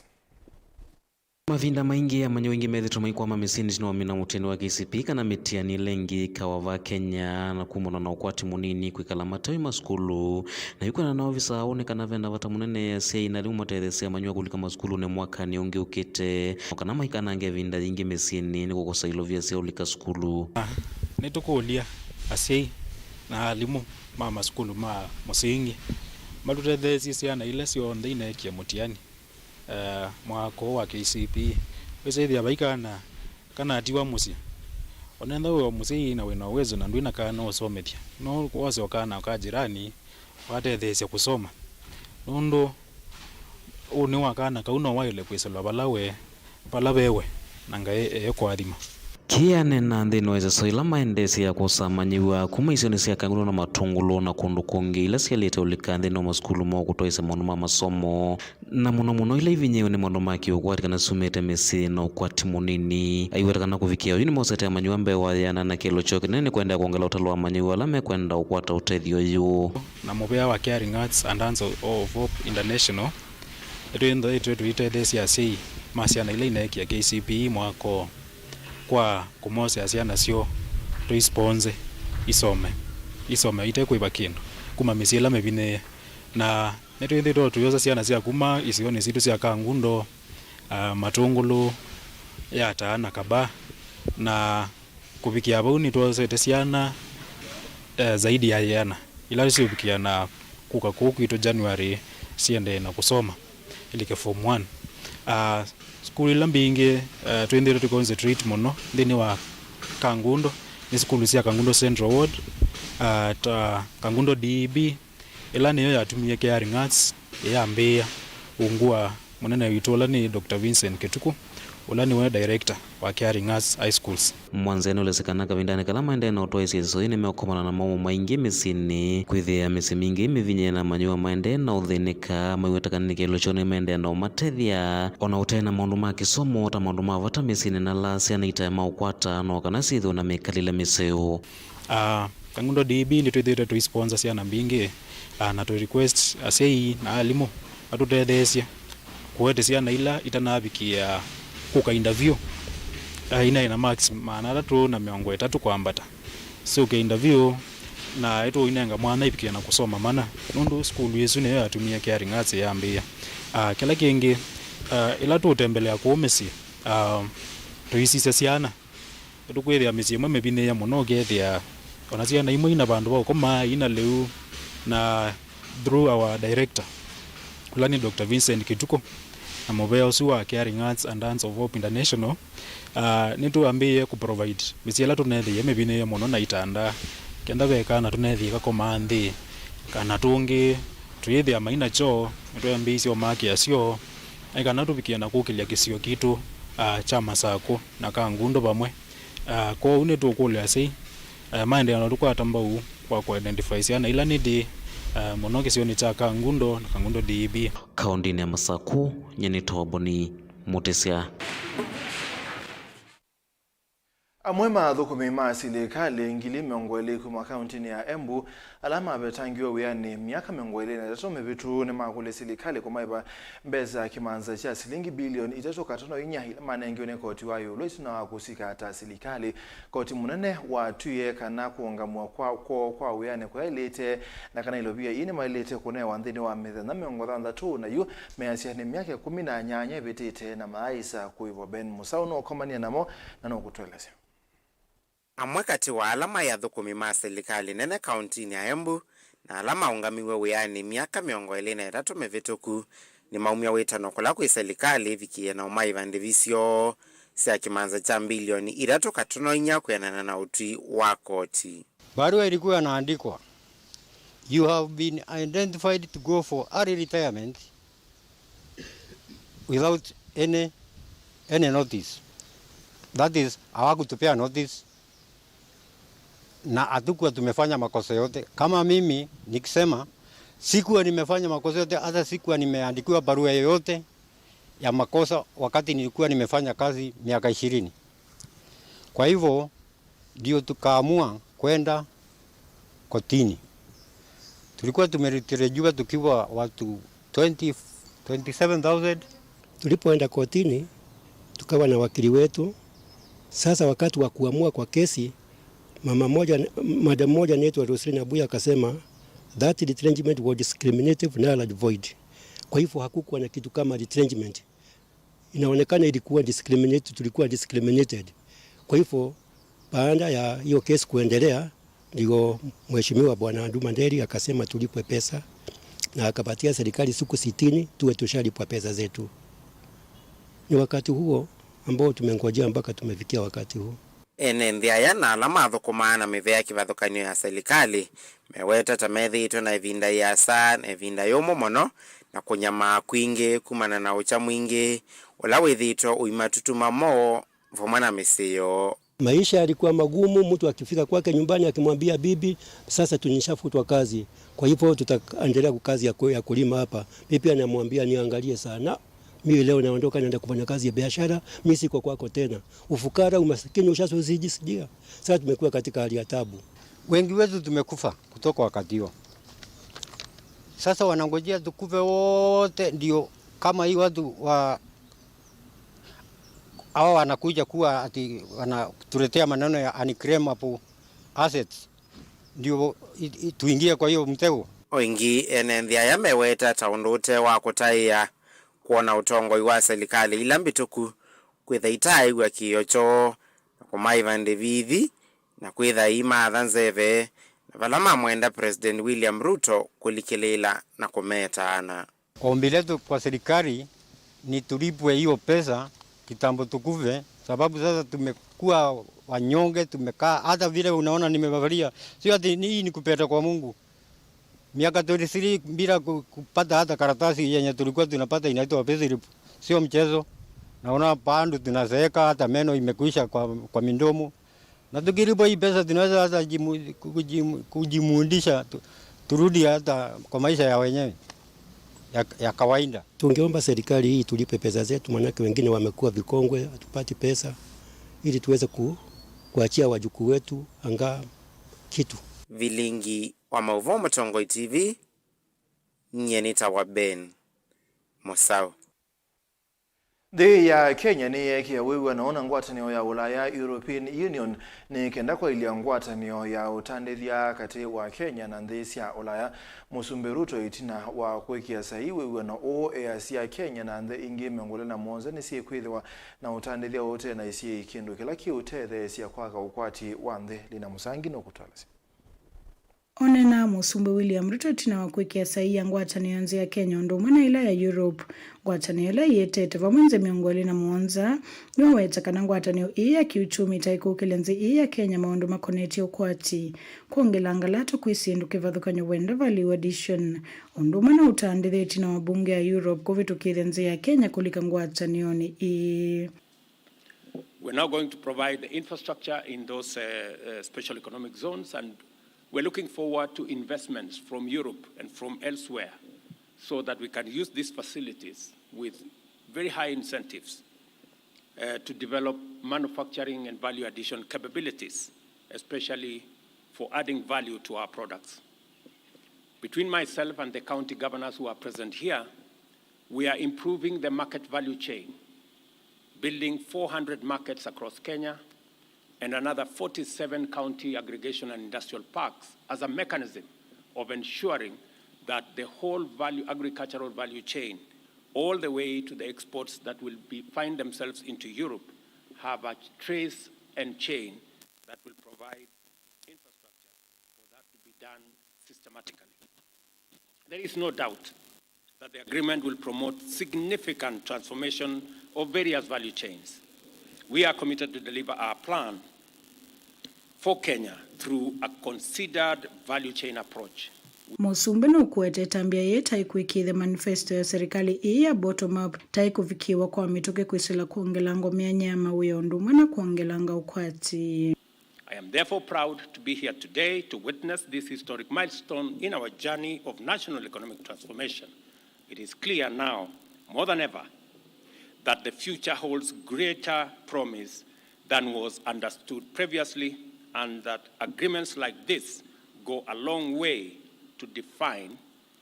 Mavinda maingĩ, amanyĩw'a aingĩ methĩtwe maikwama mĩsyĩnĩ ĩtina wa ũmina mũtiani wa K C P E kana mĩtiani ĩla ĩngĩ ĩkawa vaa Kenya, na kumana na ũkwati mũnini kwĩkala mataĩ masukulu. Na yu kwĩanana na ovisa ũũ nĩ kana vena vata mũnene asyai na alimũ matetheesye amanyĩw'a kũlika masukulunĩ mwakanĩ ũngĩ ũkĩte, o kana maikanange ĩvinda yingĩ mĩsyĩnĩ nĩ kũkosa ilovia sya ũlika sukulu. Nĩtũkũlya asyai na alimũ ma masukulu ma mũsingi matũtetheesye syana ila syonthe ineekie mũtiani eh, mwaka ũũ wa K C P E. Wĩsĩthĩa vai kana kanatiwa mũsyĩ. Onentha wĩ o mũsyai na wĩna ũwezo na ndwĩna kana ũsomethya, no wose o kana ka jirani watetheesya kũsoma. Nũndũ ũnĩ wa kana kau no waĩle kwĩsĩlwa vala we, vala ve we, na Ngai ekũathima. Kĩanena nthĩnĩ wa ĩseso ĩla maendeesye ya kwosa amanyĩw'a kuma isionĩ sya Kangundo na Matũngũlũ na kũndũ kũngĩ ila syalĩte ũlika nthĩnĩ wa masukulu moo kũtwaĩĩsya maũndũ ma masomo, na mũno mũno ila ivinyĩĩwe nĩ maũndũ ma kĩũkwati kana syumĩte mĩsyĩ na ũkwati mũnĩnĩ. Aiweta kana kũvikĩa oyu nĩmosete amanyĩw'a mbee wa yĩana, na kĩelo kyoo kĩnene nĩ kũendeea kwongela ũtalo wa amanyĩw'a ala mekwenda ũkwata ũtethyo ũyũ. Na mũvea wa Caring Hearts and Hands of, of Hope International, nĩtwĩthĩĩtwe tũitetheesya asyai ma syana ila ineekie K C P E mwaka ũũ kwa kũmosea syana syoo tũisponze isome, isome ite kwĩva kĩndũ kuma mĩsyĩ ĩla mĩvinyĩĩe. Na nĩtwĩthĩĩtwe tũyosa syana sya kuma isionĩ sitũ sya Kangundo, ah, Matũngũlũ, Yataa na Kaba, na kũvikĩa vau nĩtwosete syana, eh, zaidi ya yĩana ila syũvikĩa na kũka kũu kwitũ January siendee na kũsoma ilike form one. Ah, sukulu ila mbingĩ, eh, twĩthĩĩtwe tũ concentrate mũno nthĩnĩ wa Kangundo nĩ sukulu sya Kangundo Central Ward, ah, ta Kangundo D E B, ĩla nĩyo yatumie Caring Hearts ĩyambĩĩa ungu wa mũnene witũ ũla nĩ Doctor Vincent Kĩtukũ, ũla nĩwe director wa Caring Hearts High Schools. Mwanzĩa nĩũlesĩ kana kavindanĩ kala maendee na ũtwaĩĩsya ĩseso yĩĩ nĩmeũkomana na maũũ maingĩ mĩsyĩnĩ, kwĩthĩa mĩsyĩ mingĩ mĩvinyĩĩe na amanyĩw'a maendee na ũthĩnĩka, maiweta kana nĩ kĩelo kyoo nĩmaendee na ũmatethya, o na ũtee na maũndũ ma kĩsomo ta maũndũ ma vata mĩsyĩnĩ na ala syana itaema ũkwata, no kana syĩthĩwe na mĩkalĩle mĩseo. Ah, Kangundo D E B nĩtwĩthĩĩtwe tũisponsa syana mbingĩ, ah, na tũ request asyai na alimũ matũtetheesye kũete syana ila itanavikĩa kũka interview, ah, inaĩ na marks maana atatũ na mĩongo ĩtatũ kwambata. Syũke interview na ĩtũinenga mwanya ivikĩe na kũsoma mana, nũndũ sukulu ĩsu nĩyo yatumie Caring Hearts yambĩĩa. Ah, kĩla kĩngĩ, ah, ĩla tũũtembelea kũũ mĩsyĩ, ah, tũisisya syana. Nĩtũkwĩthĩa mĩsyĩ ĩmwe mĩvinyĩĩe mũno, ũkethĩa ona syana imwe ina vandũ va ũkoma, ina lĩu, na through our director, ũla nĩ Doctor Vincent Kĩtukũ, na mũvea ũsu wa Caring Hearts and Hands of Hope International, ah, nĩtwambĩĩe kũ provide mĩsyĩ ĩla tũneethĩie mĩvinyĩĩe mũno na itanda, kenda ve kana tũneethĩie kakomaa nthĩ, kana tũngĩ tũyĩthĩa maina kyoo, nĩtwambĩĩisye ũmakĩa syoo, na kana tũvikĩe na kũkĩlya kĩsio kitũ, ah, kya Masakũ na Kangundo vamwe. Ah, kwoou nĩtũkũlya asyai, ah, maendeea na tũkwata mbau kwa kũ identify syana ila nĩ ndĩĩ, ah, mũno kĩsionĩ kya Kangundo na Kangundo D E B. Kaũndĩnĩ ya Masakũ, nyie nĩ Toboni Mũtĩsya. Amwe ma athũkũmi ma silikalĩ ngili mĩongo ĩlĩ kuma kaũntĩnĩ ya Embu ala mavetangiwe wĩanĩ myaka mĩongo ĩlĩ na ĩtatũ mĩvĩtu nĩmakũlya silikalĩ kũmaĩva mbesa kĩmanza kya silingi bilioni itatũ katono inya ila manengiwe nĩ koti wa ĩũlũ ĩtina wa kũsika ta silikalĩ. Koti mũnene watwie kana kũũngamw'a kwa, kwoo kwa wĩanĩ kũyaĩlĩte, na kana ilovia ii nĩmaĩlĩte kũnewa nthĩnĩ wa mĩthenya mĩongo thanthatũ, na yu measya nĩ myaka ĩkũmi na nyanya ĩvĩtĩte na maaĩsa kũĩvwa. Ben Mũsaũ nũũkomanie namo na nũkũtũelesya. Amwe katĩ wa ala maĩ athũkũmi ma silikalĩ nene kaũntĩnĩ ya Embu na ala maũngamiw'e wĩanĩ myaka mĩongo ĩlĩ na ĩtatũ mĩvĩtũku nĩmaumya wĩtano kũla kwĩ silikalĩ ĩvikĩe na ũmaĩva ndĩvi syoo sya kĩmanza kya mbilioni itatũ katono inya kwĩanana na ũtwi wa koti. Barua ilikuwa inaandikwa, "You have been identified to go for early retirement without any, any notice." That is, hawakutupea notice na hatukuwa tumefanya makosa yote. Kama mimi nikisema, sikuwa nimefanya makosa yote, hata sikuwa nimeandikiwa barua yoyote ya makosa wakati nilikuwa nimefanya kazi miaka ishirini. Kwa hivyo, ndio tukaamua kwenda kotini. Tulikuwa tumerejeshiwa tukiwa watu twenty, twenty seven thousand. Tulipoenda kotini, tukawa na wakili wetu. Sasa wakati wa kuamua kwa kesi, mama moja, madam moja anaitwa Roselyn Abuya akasema that retrenchment was discriminative, null and void. Kwa hivyo hakukuwa na kitu kama retrenchment. Inaonekana ilikuwa discriminate-, tulikuwa discriminated. Kwa hivyo, baada ya hiyo kesi kuendelea, ndio Mheshimiwa Bwana Nduma Nderi akasema tulipwe pesa, na akapatia serikali siku sitini tuwe tushalipwa pesa zetu. Ni wakati huo ambao tumengojea mpaka tumefikia wakati huu. Ene nthĩ aya na ala mathũkũmaa na mĩvĩa kĩvathũkany'o ya silikalĩ meweta ta methĩĩtwe na ĩvinda ĩasa na ĩvinda yũmũ mũno na kũnyamaa kwingĩ kumana na ũkya mwingĩ ũla wĩthĩĩtwe ũimatutuma moo vamwe na mĩsyĩ yoo. Maisha yalikuwa magumu, mtu akifika kwake nyumbani akimwambia bibi, sasa tunishafutwa kazi, kwa hivyo tutaendelea ku- kazi ya, ku- ya kulima hapa. Bibi anamwambia niangalie sana, mimi leo naondoka, naenda kufanya kazi ya biashara, mimi siko kwako tena. Ufukara, umasikini ushazozijisikia. Sasa tumekuwa katika hali ya tabu. Wengi wetu tumekufa kutoka wakati huo. Sasa wanangojea tukufe wote, ndio kama hii watu wa hawa wanakuja kuwa ati wanatuletea maneno ya unclaimable assets, ndio i- i- tuingie kwa hiyo mtego. O ĩngĩ, ene nthĩ aya meweta ta ũndũ ũte wa kũtaĩa kwona ũtongoi wa silikalĩ ila mbĩtũku kwĩtha itaaĩw'a kĩĩo kyoo na kũmaĩva ndĩvithi na kwĩtha iimaatha nzeve na vala mamwenda President William Ruto kũlikĩlĩĩla na kũmetaana. Ombi letu kwa serikali ni tulipwe hiyo pesa kitambo tukufe, sababu sasa tumekuwa wanyonge, tumekaa hata vile unaona nimevalia, sio ati ni- hii ni kupenda kwa Mungu. Miaka twenty-three bila ku- kupata hata karatasi yenye tulikuwa tunapata inaitwa payslip, sio mchezo. Naona bado tunazeeka, hata meno imekwisha kwa, kwa midomo. Na tukilipwa hii pesa tunaweza hata jimu- kujimu- kujimundisha tu- turudi hata kwa maisha ya wenyewe ya, ya kawaida. Tungeomba serikali hii tulipe pesa zetu, manake wengine wamekuwa vikongwe, hatupati pesa ili tuweze ku, kuachia wajukuu wetu angaa kitu. Vilingi wa maũvoo Mũtongoi T V, nyie nĩtawa Ben Mũsaũ. Nthĩ ya Kenya nĩyeekĩa wĩw'ano na ngwatanĩo ya Ũlaya, European Union, nĩ kenda kwaĩlya ngwatanĩo ya ũtandĩthya katĩ wa Kenya na nthĩ sya Ũlaya. Mũsumbĩ Ruto, ĩtina wa kũĩkĩa saii wĩw'ano ũũ, easya Kenya na nthĩ ingĩ mĩongo ĩlĩ na mũonza nĩsyĩkwĩthĩwa na ũtandĩthya ũte na isyĩĩ, kĩndũ kĩla kĩũtetheesya kwaka ũkwati wa nthĩ. Lina Mũsangi nũkũtwalasya. Oneenaa Mũsumbĩ William Ruto ĩtina wa kwĩkĩa saii ya ngwatanĩo ya nthĩ ya Kenya ũndũ ũmwe na ĩla ya Europe. Ngwatanĩo ĩla ĩetete vamwe nthĩ mĩongo ĩlĩ na mũonza nĩwaweta kana ngwatanĩo ĩĩ ya kĩuchumi ta ĩkũkĩlya nthĩ ĩĩ ya Kenya maũndũ makonetye ũkwati, kwongelanga lato kwĩ syĩndũ kĩvathũkany'o, wenda value addition, ũndũ ũmwe na ũtandĩthya ĩtina wa mbunge ya Europe kũvĩtũkĩthya nthĩ ya Kenya kũlika ngwatanĩonĩ ĩĩ. We're now going to provide the infrastructure in those uh, uh, special economic zones, and we're looking forward to investments from Europe and from elsewhere so that we can use these facilities with very high incentives uh, to develop manufacturing and value addition capabilities, especially for adding value to our products. Between myself and the county governors who are present here, we are improving the market value chain, building four hundred markets across Kenya and another forty-seven county aggregation and industrial parks as a mechanism of ensuring that the whole value, agricultural value chain, all the way to the exports that will be, find themselves into Europe, have a trace and chain that will provide infrastructure for that to be done systematically. There is no doubt that the agreement will promote significant transformation of various value chains. We are committed to deliver our plan for Kenya through a considered value chain approach. Mũsumbĩ nũkũete ĩtambya yĩĩ ta ĩkũĩkĩĩthya manifesto ya serikali ĩĩ ya bottom up ta ĩkũvikĩĩwa kwa mĩtũkĩ kwĩsĩla kwongelangwa myanya ya mawĩa ũndũ ũmwe na kwongelanga ũkwati. I am therefore proud to be here today to witness this historic milestone in our journey of national economic transformation. It is clear now, more than ever, that the future holds greater promise than was understood previously, and that agreements like this go a long way to define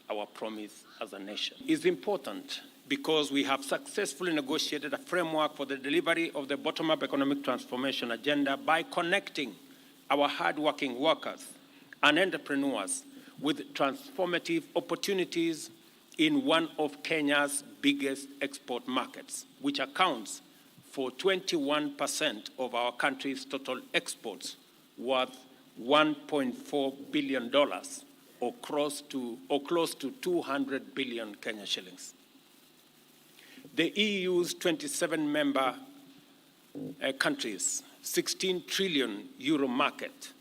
our promise as a nation is important because we have successfully negotiated a framework for the delivery of the bottom-up economic transformation agenda by connecting our hard-working workers and entrepreneurs with transformative opportunities in one of Kenya's biggest export markets, which accounts for twenty-one percent of our country's total exports, worth one point four billion dollars, or close to, or close to two hundred billion Kenya shillings. The E U's twenty-seven member uh, countries' sixteen trillion euro market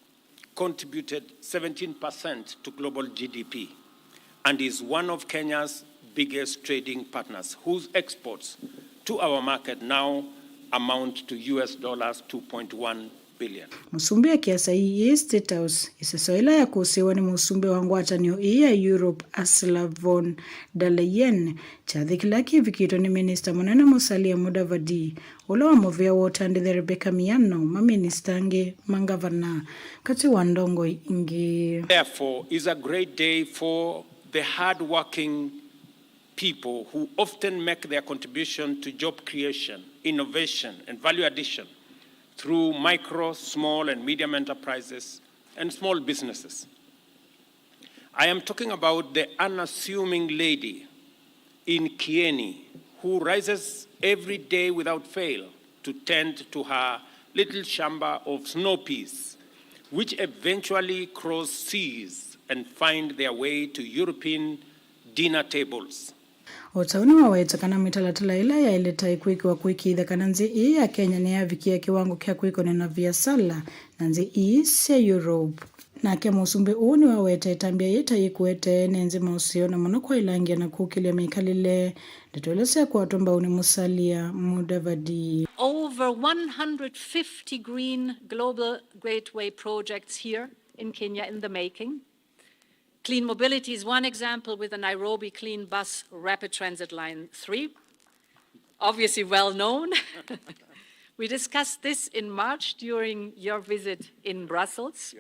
contributed seventeen percent to global G D P and is one of Kenya's biggest trading partners, whose exports to our market now amount to U S dollars two point one billion. Mũsumbĩ akĩasa ii State House, ĩseso ĩla yakũsĩĩwa nĩ mũsumbĩ wa ngwatanĩo ĩĩ ya Europe, Ursula von der Leyen, kyathĩ kĩla kĩvikĩtwe nĩ Minista Mũnene Musalia Mudavadi, ũla wa mũvĩa wa ũtandĩthya Rebecca Miano, maminista angĩ, mangavana, katĩ wa ndongoi ingĩ. Therefore, is a great day for the hard-working people who often make their contribution to job creation, innovation, and value addition through micro, small, and medium enterprises and small businesses. I am talking about the unassuming lady in Kieni who rises every day without fail to tend to her little shamba of snow peas, which eventually cross seas and find their way to European dinner tables. O ta ũu nĩwaweta kana mĩtalatala ĩla yaĩlĩtae kwĩkĩwa kũĩkĩĩthya kana nzĩ ĩĩ ya Kenya nĩyavikie kĩwango kya kwĩkonena viasala na nzĩ ii sya Europe. Nake mũsumbĩ ũũ nĩwaweta ĩtambya yĩĩ ta yĩkũetee ene nzĩ maũseo na mũno kwaĩlangĩa na kũkĩlya mĩkalĩle, ndeto ila syakwatwa mbau nĩ Musalia Mudavadi. Over one hundred fifty green global gateway projects here in Kenya in the making. Clean mobility is one example with the Nairobi Clean Bus Rapid Transit Line three, obviously well known. We discussed this in March during your visit in Brussels.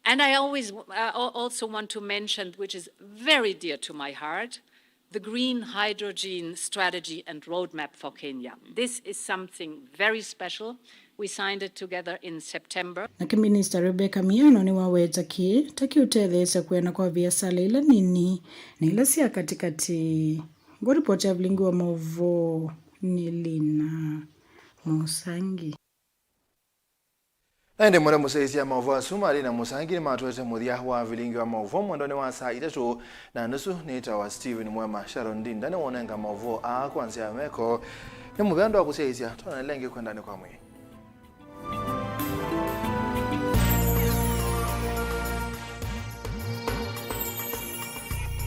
And I always uh, also want to mention, which is very dear to my heart, the Green Hydrogen Strategy and Roadmap for Kenya. This is something very special. We signed it together in September. Nake Minista Rebecca Miano nĩwaweta kĩĩ ta kĩũtetheesya kwĩana kwa viasala ila nini na ila sya katĩkatĩ. Ngũripoti ya vilingi wa maũvoo nĩ Lina Mũsangi. Na ĩndĩ mũrĩa mũsyaĩĩsya maũvoo asu ma Lina Mũsangi nĩmatũete mũthya wa vilingi wa maũvoo mwendonĩ wa saa itatũ na nusu. Nĩtawa Steven Mwema. Sharon Ndinda nĩwonenga maũvoo aa kwa nzĩa ya meko. Nĩ mũvea andũ wa kũsyaĩĩsya, twonane ĩngĩ kwendanĩ kwa mwĩĩ.